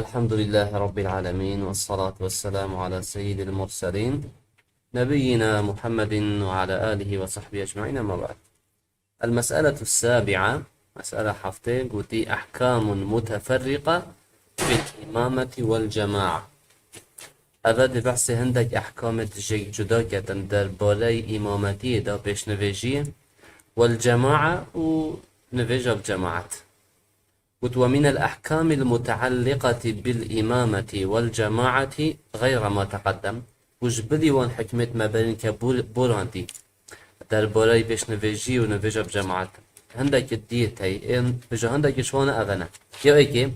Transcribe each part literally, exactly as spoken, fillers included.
الحمد لله رب العالمين، والصلاة والسلام على سيد المرسلين، نبينا محمد وعلى آله وصحبه أجمعين، أما بعد. المسألة السابعة، مسألة heftê, gotî: أحكام متفرقة في الإمامة والجماعة. Eve dê behsê hindek ehkamê dijêk cuda ketin derbarey îmametiyê de, pêşnivêjiyê, والجماعة, û nivêja bi cemaet. Got: ومن الأحكام المتعلقة بالإمامة والجماعة غير ما تقدم. Û ji bilî wan hikmêt me berîn ke bor-, borandî derbarey pêşnivêjî û nivêja bi cemaet. Hindekî diyê tey, ên, vêja hindekî ji wan ev e ne. Ya êkê,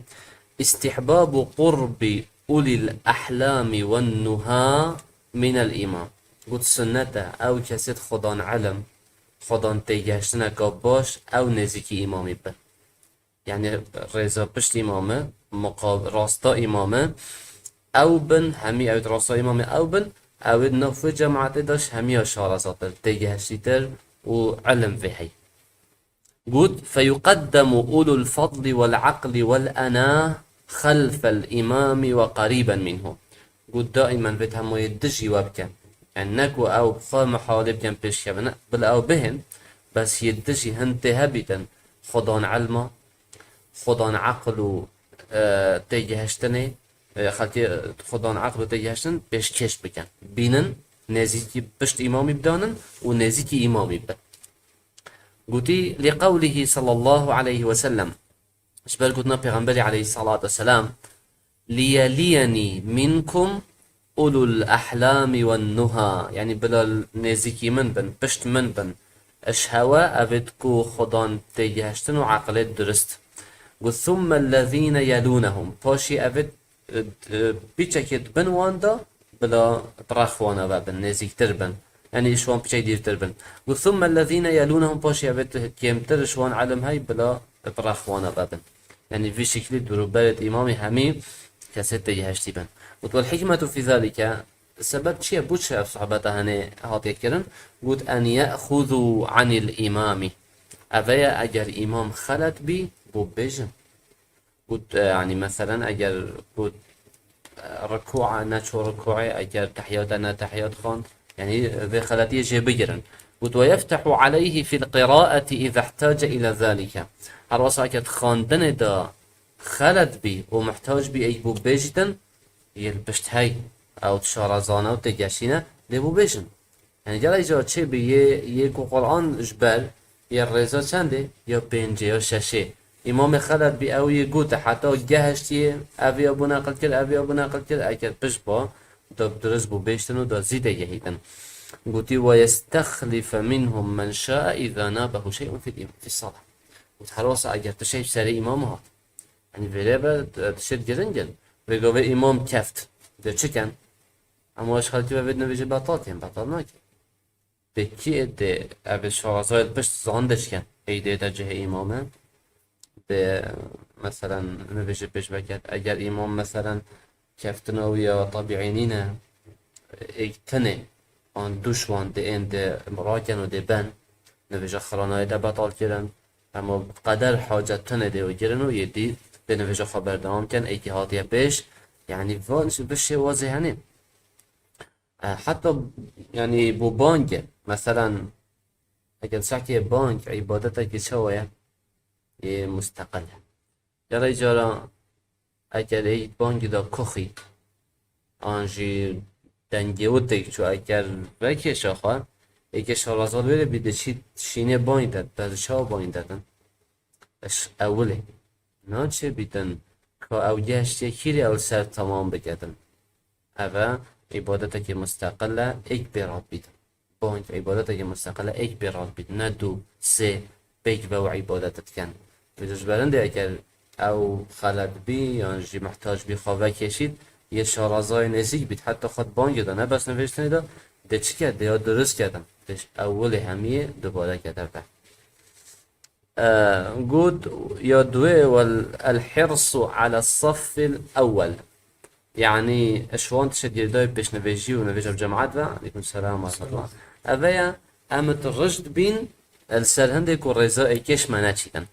استحباب قرب أولي الأحلام والنهى من الإمام. Got, sunnet e, ew kesêt xudan ilim, xudan têgihiştineka baş, ew nêzîkî îmamî bin. Yani rêza pişt îmamê, muqab-, rasta îmamê, ew bin, hemî ew rasta îmamê ew bin, ew ê di nav wê cemaetê de ji hemiya şarezatir, têgihiştîtir û ilim vê hey. Got: فيقدم أولو الفضل والعقل والأناة خلف الإمام وقريبا منه. Got, daimen vê hemûyê dijî we bikin. Yani ne ku ew bi xwe mihalê bikin pêşkevin, ne, bila ew bihên, bes yê dijî hin tê hebîtin, xudan ilma, xudan aql û, e, têgihiştinê, e, xelkê, e, xudan aql û têgihiştin pêşkêş bikin. Bînin, nêzîkî pişt îmamî bidanin û nêzîkî îmamî bin. Gotî: لقوله صلى الله عليه وسلم. Ji ber gotina Pêxemberê aleyhissalatu vesselam, ليليني منكم أولو الأحلام والنهى. Yani bila nêzîkî min bin, pişt min bin. Ji hewe evêt ku xudan têgihiştin û aqilêt durist. Got: ثم الذين يلونهم. Paşî evêt, e, e, piçekê di bin wan de bila bi rex wana ve bin, nêzîktir bin. Yani ji wan piçek dîrtir bin. Got: ثم الذين يلونهم. Paşî evêt kêmtir ji wan ilim hey bila bi rex wana ve bin. Yani vî şeklî dûrûberêt îmamî hemî kesê têgihiştî bin. Got: والحكمة في ذلك. Sebeb çi ye? Bo çi ev sohbeta henê hatiye kirin? Got: أن يأخذوا عن الإمام. Eve ye eger îmam xelet bî, bo bêjin. Got, e, yani meselen eger got, e, rikûa neçû rikûê, eger tehiyata ne tehiyat xwend, yani vê xeletiyê jê bigirin. Got: ويفتح عليه في القراءة إذا احتاج إلى ذلك. Her wesa ke di xwendinê de xelet bî û muhtac bî ey bo bêjîtin, yê li pişt hey, ew di şarazane û têgihiştî ne, dê bo bêjin. Yani gelek cara çê bî yê, yê ku Quran ji ber yê rêza çendê, ya pêncê ya şeşê. Îmamê xelet bî, ew yê gote heta gehiştiyê, ev ya bo neqil kir, ev ya bo neqil kir, eger pişt ba, da durist bo bêjtin û da zî têgihîtin. Gotî: ويستخلف منهم من شاء إذا نابه شيء في الإم-، في الصلاة. Got, her wasa eger tişek serê îmamê hat. Yani vêrê be, tişêt giring in. Vê gavê îmam keft. De çi ken? Ama ji xelkê ve vê nivêjê betal kên, betal nake. Pêkî ê tê, ev ê şarazayê li pişt zan de çi ken? Ey dê de cihê îmam e. Dê, meselen, nivêjê pêş veket. Eger îmam, meselen, keftina wî ya tebîî nîne, êk tenê, an dû ji wan dê ên dê raken û dê ben, nivêja xiranayê de betal kirin. Ema bi qeder hacet tenê dê wê kirin û yê dî dê nivêja xwe berdewam ken, êkî hatiye pêş. Yani van ji bi şêwazê henê. E, heta, yani, bo bang e. Meselen, eger şekê bang îbadetekî çawa ye? Yê musteqil e. Gelek cara eger ê bangî de kuxî, an jî dengê witêk çû, eger vekêşa xwe, êkê şarazal wê re bî, diçî şînê bang de, berçaw bang dedin. Eş ewilê. Naçê bîtin ka ew gehiştiye kîrê ew li ser temam biketin. Eve îbadetekî musteqil e, êk pê rat bîtin. Bang îbadetekî musteqil e, êk pê rat bîtin. Ne du, sê, pêk ve û îbadet dikin. Vêca ji ber hindê eger ew xelet bî, yan jî muhtac bî xwe vekêşît, yê şarazayê nêzîk bît, heta xwe di bangê de, ne bes nivêjtinê de, dê çi ke, dê ya durist kedin. Dê ewilê hemiyê dubare kete ve. E, got ya duê, wal, الحرص على الصف الأول. Yani, ji wan tişt girêdayî pêşnivêjî û nivêja bi cemaet ve. Aleykum selam ve rahmetullah. Eve ye, em it rijd bîn, li ser hindê ku rêza êkê ji me neçîtin.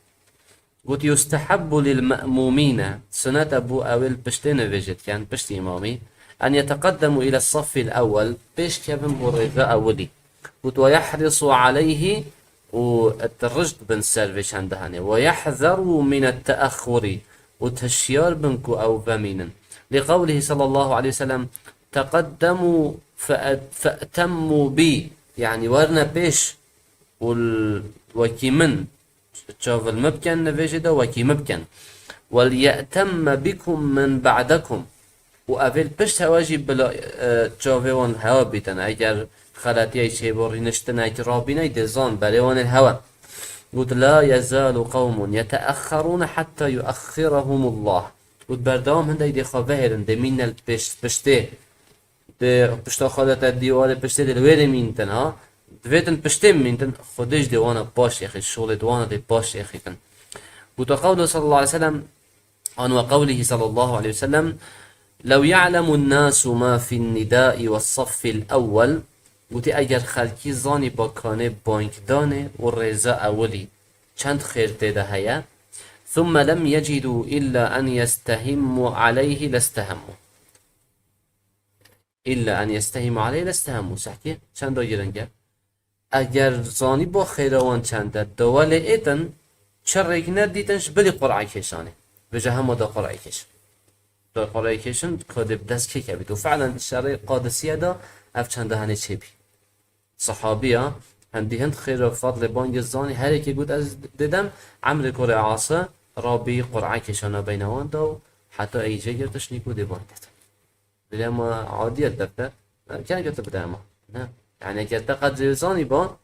Got, "Yustehabbu lil me'mumîne", sunet e bo ewê li piştê nivêjê dikin, piştî îmamî, "en yeteqedemu ile safî l-ewwel", pêş kevin bo rêza ewilî. Got, "Ve yehrisu aleyhi", û rijd bin ser vê çendehanê. "Ve yehzeru mine te'exxurî", û hişyar bin ku ew vemînin. Li qewlihî sallallahu aleyhi ve sellem, "Teqeddemu fe-, fe'temmu bi", yanî werne pêş û l-, wekî min çav li min bikin, nivêjê de wekî min bikin. "Wel ye'temme bikum men ba'dekum." Û ev ê li pişt hewe jî bila, e, çavê wan hewa bîtin. Eger xeletiyek çêbo, rîniştinek, rabînek dê zan berê wan ê hewe. Got, "La yezalu qewmun yeteexxerûne hetta yuexxirehumullah." Got, "Berdewam hindek dê xwe vehêlin, dê mîne li pêş-, piştê. Dê pişta xwe de te dîwarê piştê dê li wê dê mîntin, ha. Divêtin piştê mîntin, Xwedê jî dê wana paş êxî, şolê di wana dê paş êxîtin." Got, "Ve qewlu sallallahu aleyhi ve sellem, an ve qewlihi sallallahu aleyhi ve sellem, lew ya'lemun nasu ma fin nidai ve saffil ewwel." Gotî, eger xelkî zanî ba kanê bangdanê û rêza ewilî çend xêr tê de heye, "thumme lem yecidû illa en yestehimmu aleyhi lestehemmu." "Illa en yestehimmu aleyhi lestehemmu." Sehkê çenda giring e. Eger zanî bo xêra wan çend e, dawa lê êtin, çi rêk nedîtin ji bilî Qur'an kêşanê. Vêca hema da Qur'an kêşin. Da Qur'an kêşin, ka dê bi dest kê kevît. Û fe'len şerê Qadisiye de ev çendehanê çêbî. Sahabiya, hindî hind xêra fadlê bangê zanî, her yekê got, "Ez didem, Emrê kurê Asî, rabî Qur'an kêşana beyna wan da û heta ey jê girtiş nîko dê bang dêt." Dilema adiyet defter. Kene ke tu bide ema. Ne. Yani eger te qedrê zanî ba,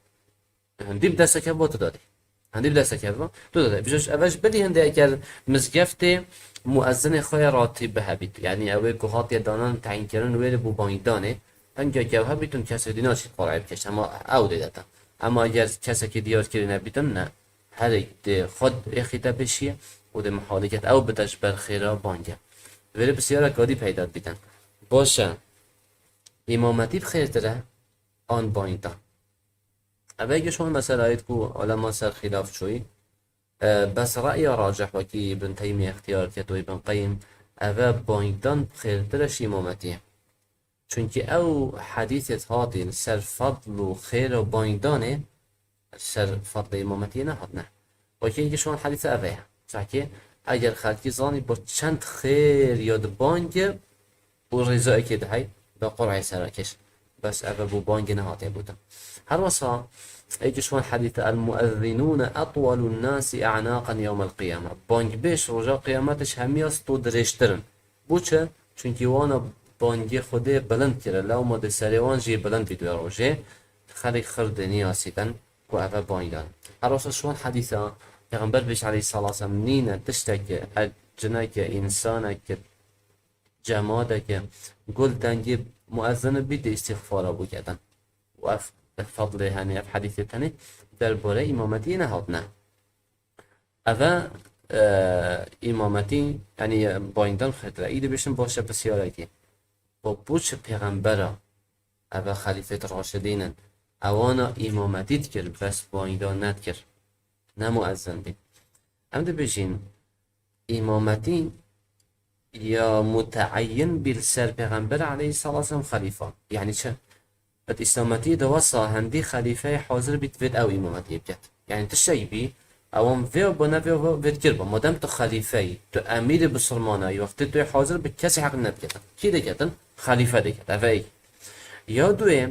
hindî bi desteke bo tu dadî. Hindî bi desteke bo tu dadî. Bijo eve ji bilî hindê eger mizgeftê muezzinê xwe ya ratî bihebît. Yani ew ê ku hatiye danan teyînkirin wê li bo bangdanê. Hingeke ew hebîtin kesê dî naçît Qur'ê bikeş. Hema ew dê dete. Ema eger kesekî diyar kirî nebîtin ne. Herek dê xwe êxîte pêşiye û dê mihalî ket ew bide ji ber xêra bangê. Vêrê pisyarek kadî peyda dibîtin. Baş e, îmametî bi xêrtir e an bangdan? Ev eke şon meselayê ku ulema ser xîlaf çûyî, e, bes re'ya racih wekî Ibn Teymîye ixtiyar ket û Ibn Qeyyim, eve bangdan bi xêrtir e ji îmametiyê. Çunkî ew hedîsê hatî li ser fadl û xêra bangdanê, li ser fadlê îmametiyê nehatine. Wekî yekî ji wan hedîsa ev e. Çakê eger xelkî zanî bo çend xêr ya di bangê û rêzayekê dihey, be Qur'ê serekêş. Bes ev e bo bangê nehatiye gotin. Her wesa yekî ji wan hedîsa, "El muezzinûne etwalun nasi e'naqen yewmel qiyame." Bangbêj roja qiyametê ji hemiya sto dirêjtir in. Bo çi? Çunkî wana bangê Xwedê bilind kire, lewma dê serê wan jî bilind bît wê rojê, xelk xir dê niyasîtin ku ev e bangdan. Her wisa ji wan hedîsa Pêxember bêje aleyhissalatu vesselam, nîne tiştekê, e, cineke, însaneke, cemadeke, gul dengê muezzini bît dê îstîxfara biketin. Û ev, ev fadlê henê, ev hedîsê tenê derbarê îmametiyê nehatine. Ev e, e, îmametî, yanî, e, bangdan xêrtir e. Î dibêjin baş e, pisyarekî. Bo, bo çi pêxembera, ev e xelîfet raşidîn in, ewana îmametî dikir, bes bangdan nedikir. Ne muezzin bî. Em dibêjin, îmametî ya muteeyyin bî li ser Pêxember aleyhisselam xelîfa. Yanî çi? Di îslametiyê de wesa hendî xelîfeyê hazir bît, vêt ew îmametiyê biket. Yanî tiştek bî, ewan vê bo ne vê vê dikir ba. Madem tu xelîfeyî, tu emîrê bisilmana yî, wextê tu yê hazir bi kesê heq nebiketin. Kî diketin? Xelîfe diket. Ev e yek. Ya duyê,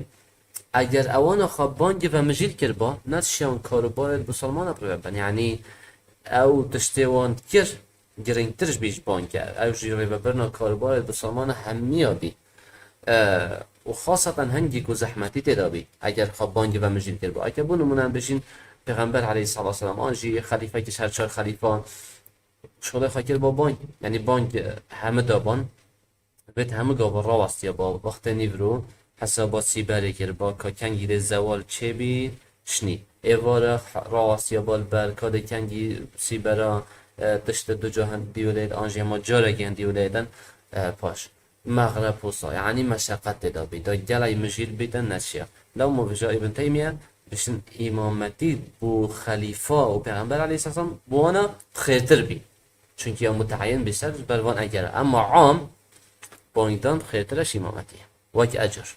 eger ewana xwe bangê ve mijîl kir ba, ne tişiyan karûbarê bisilmana bi rê ve bin. Yanî ew tiştê wan dikir, girîngtir ji bî ji bangê. Ew jî rêvebirina karûbarê bisilmana hemiya bî. E, û xaseten hingî ku zehmetî tê de bî, eger xwe bangê ve mijîl kir ba. Eke bo nimûne em bêjin, Pêxember aleyhissalatu vesselam, an jî xelîfekî ji her çar xelîfa şolê xwe kir ba bang. Yanî bang, e, hemi da ban. Vêt hemû gava rawestiya ba, wextê nîvro hesaba sîberê kir ba, ka kengî dê zewal çêbî, şinî. Êvara rawestiya ba li ber, ka dê kengî sîbera, e, tişt du cahan dîwilêt, an jî hema carekê hin dîwilêtin, e, paş. Mexreb wisa, yanî meşeqet tê de bî. Da gelek mijîl bîtin neçiya. Lewma vêja Îbn Teymîye, Bişin îmametî bo xelîfa û Pêxember aleyhisselam bo wana xêrtir bî. Çunkî ya muteeyin bî ser ji ber van egera. Emma am bangdan xêrtir e ji îmametî. Wek ecr.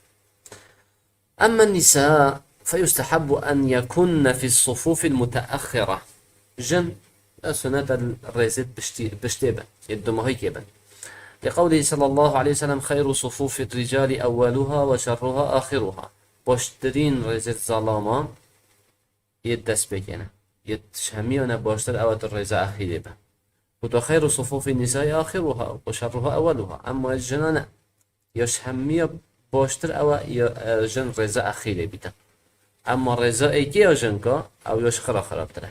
Emma nisa feyustehabbu en yekunne fi sufufil muteahhira. Jin, e, sunnet e rêzê piştî, piştê bin. Yê dumahîkê bin. Li qewlî sallallahu aleyhi ve sellem, "Xeyru sufufir ricali ewweluha ve şerruha ahiruha." Baştirîn rêzê zalama yê destpêkê ne. Yê hemiyan e baştir ew e tu rêza exîrê be. Û tu xeyru sufufin nisai ahiruha ve şerruha ewweluha. Emma yê jinan e. Ya ji hemiya baştir ew e ya, e, jin rêza exîrê bîtin. Emma rêza êkê ya jinka, ew ya ji xira xirabtir e.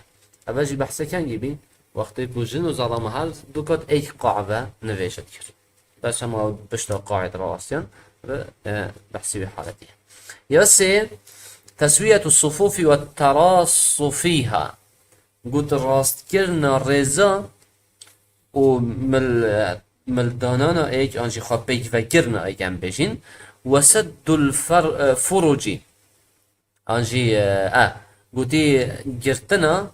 Ev jî behsê kengî bî, wextê ku jin û zalama her du kat êk qaê ve nivêje dikir. Bes hema pişta qaê dirastiyan ve, e, behsî wê haletî ye. Ya sê, teswiyetu sufufi ve terassu fiha. Got rastkirina rêza û mil, mildanana êk an jî xwe pêkvekirina êk em bêjin. Ve seddul fer-, e, furuci. An jî, e, e, gotî girtina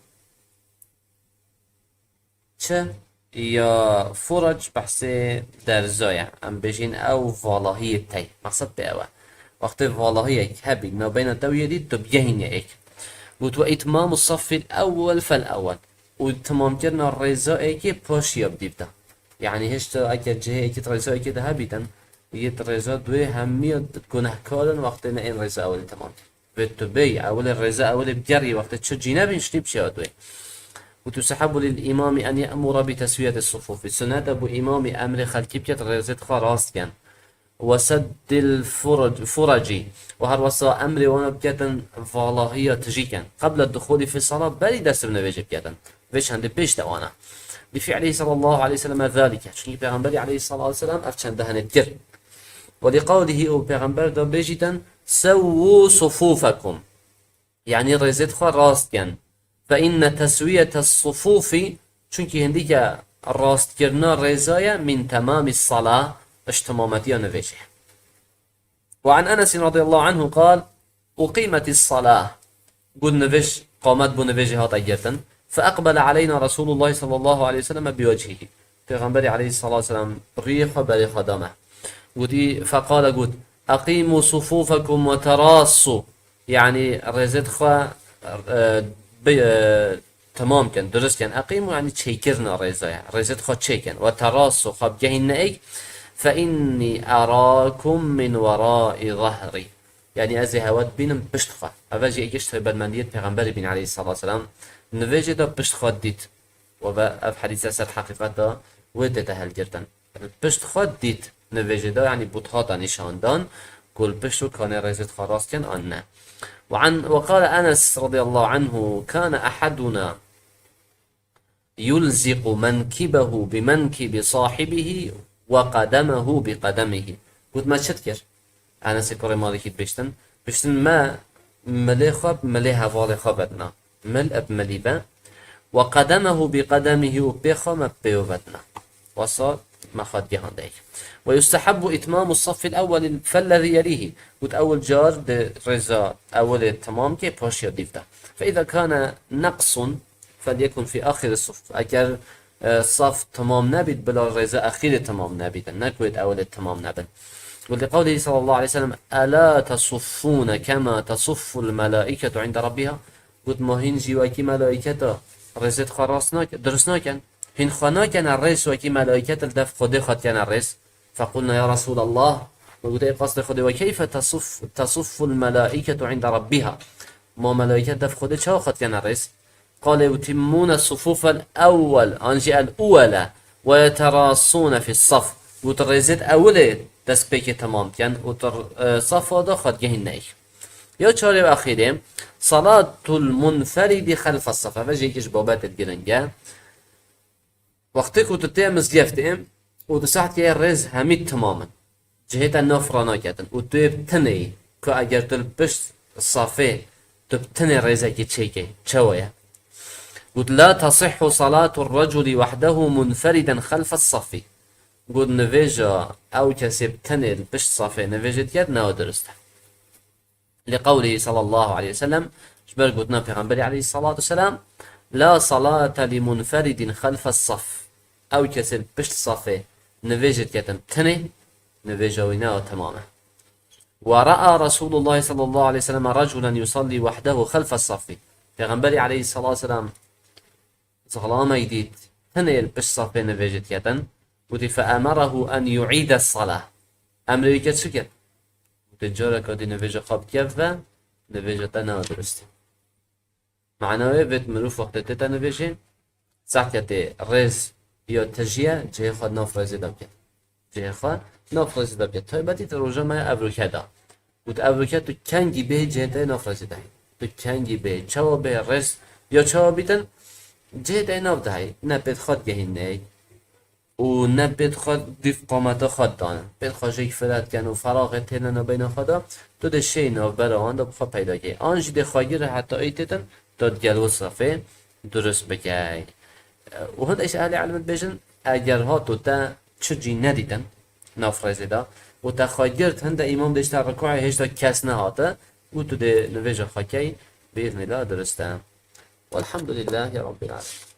çi ya furac behsê derza ye. Em bêjin ew valahiyê tey. Mexsed pê ew e. Wextê valahiyek hebî nabeyna te û yê dî tu bigehînî êk. Got ve îtmamu saffil ewwel fel ewwel. Û timamkirina rêza êkê paşiya bi dîv de. Yanî hişta eger cihê êkê di rêza êkê de hebîtin, yê di rêza duê hemiya gunehkar in wextê ne ên rêza ewilê timam kir. Vê tu bêyî, ewilê rêza ewilê bigerî wextê çi cî nebîn ştî bişêwa duê. Û tustehabbu lil îmamî en ye'mura bi teswiyeti sufufi. Sunnet e bo îmamî emrê xelkî bike rêzê xwe rast ken. Ve seddil furec-, fureci. Û her wesa emrê wana biketin valahiya tijî ken. Qebla duxulî fi sala berî dest bi nivêjê biketin. Vê çendê pêş de wana. Li fi'lihi sallallahu aleyhi ve sellem zalike. Çunkî Pêxemberî aleyhissalatu vesselam ev çende henê dikir. Ve li qewlihi û Pêxember da bêjîtin, "Sewwû sufûfekum." Yanî rêzê xwe rast ken. Fe inne teswiyete sufufi, çunkî hindîke rastkirina rêza ye, min temamî salah, ji temametiya nivêjê. Ve an Enes radıyallahu anhu qal, uqîmetî salah. Got nivêj, qamet bo nivêjê hate girtin. Fe eqbele aleyna Resulullah sallallahu aleyhi ve sellem bi wechihî. Pêxemberî aleyhissalatu vesselam rûyê xwe berê xwe da me. Gotî, feqale got, "Eqîmû sufûfekum ve terassu." Yanî rêzê xwe, e, bi, e, temam kin, dirust kin. Eqîmû yanî çêkirina rêza ye. Rêzê xwe çêkin. "Ve terassu", xwe bigehînine êk. "Fe innî erakum min werai zahri." Yanî ez ê hewe dibînim pişt xwe. Ev jî êkê ji taybetmendiyê Pêxemberê bîn aleyhissalatu vesselam. Nivêjê de pişt xwe dît. Û ve ev hedîse ser heqîqeta wê tête hilgirtin. Pişt xwe dît nivêjê de, yanî bût hata nîşandan, ku li pişt û kanê rêzê xwe rast kin an ne. Ve an, ve qale Enes radıyallahu anhu, "Kâne eheduna yulziqu menkibehu bi menkibi sahibihi ve qedemehu bi qedemihi." Got me çi dikir? Enesê kurê Malikî dibêjtin. Biştin me milê xwe bi milê hevalê xwe vedina. Mil eb milî be. Ve qedemehu bi qedemihî û pê xwe me pêyo vedina. Wesa me xwe digihande yek. Ve yustehabbu itmamu saffil ewwel fellezî yelîhî. Got ewil car di rêza ewilê temam ke paşiya dîv de. Fe îza kane neqsun felyekun fî axiri suf. Eger, e, saf temam nebît, bila rêza exîrê temam nebît. Ne ku êt ewilê temam nebin. Û li qewlihî sallallahu aleyhi ve sellem, "Ela tesuffûne kema tesufful melâiketu inde rabbiha?" Got, "Ma hîn jî wekî melaîketa rêzê xwe rast nak-, dirust nakin? Hîn xwe nakene rêz wekî melaîket li dev Xwedê xwe dikene rêz?" Fequlna, "Ya Resûlallah." Me got, "Ey qasdê Xwedê, ve keyfe tesuf-, tesufful melâiketu inde rabbiha?" Ma melaîket dev Xwedê çawa xwe dikene rêz? Qale yutimmûne sufufel ewwel, an jî el uwele, ve yeterasûne fis saf. Got rêzêt ewilê destpêkê temam dikin û tu, e, safa de xwe digihînne yek. Ya çarê û exîrê, salatul munferîdî xelfes saf. Ev jî yekî ji babetê giring e. Wextê ku tu tê mizgeftê û tu seh dikê rêz hemî temam in. Cihê te nav ranaketin û tu yê bi tenê yî ku eger tu li pişt safê tu bi tenê rêzekê çêkey, çawa ye? Got, "La tasihhu salatu raculi wahdehu munferiden xelfes safi." Got, "Nivêja ew kesê bi tenê li pişt safê nivêjê diket, ne dirust e." Li qewlihî sallallahu aleyhi ve sellem, Ji ber gotina Pêxemberî aleyhissalatu vesselam, "La salate li munferidin xelfes saf." Ew kesê li pişt safê nivêjê diketin tenê, nivêja wî ne ya temam e. "Ve ra'a Resulullah sallallahu aleyhi ve sellem raculen yusalli wahdehu xelfes safi." Pêxemberî aleyhissalatu vesselam zixlamek dît, tenê li pişt safê nivêjê diketin. Gotî, "Fe emerehu en yu'îde salah." Emrê wî kir çi kir? Gotî, "Careka dî nivêja xwe bike ve, nivêja te ne dirust e." Manawê vê, mirov wextê tête nivêjê, zehketê rêz ya tijî ye, cihê xwe nav rêzê de bike. Cihê xwe nav rêzê de bike. Taybetî di roja me evroke de. Û di evroke tu kengî bê cihê te nav rêzê de hî. Tu kengî bê, çawa bê rêz ya çawa bîtin, cihê te nav de hî. Ne pêt xwe digehînê û ne pêt xwe dîv qameta xwe didan. Pêt xwe jêk fira dikin û feraxê têne nabeyna xwe de, tu dê şêy navbera wan de bi xwe peyda key. An jî dê xwe gir heta ê têtin, tu digel wê safê durust bikey. Û hindek ji ehlê ilmê dibêjin, eger hato te çi cî nedîtin nav rêzê de û te xwe girt hinde îmam dê ji te rikûê hêşta kes nehate û tu dê nivêja xwe key, bi îznîllah durust e. Welhamdulîllahî Rabbil Alemin.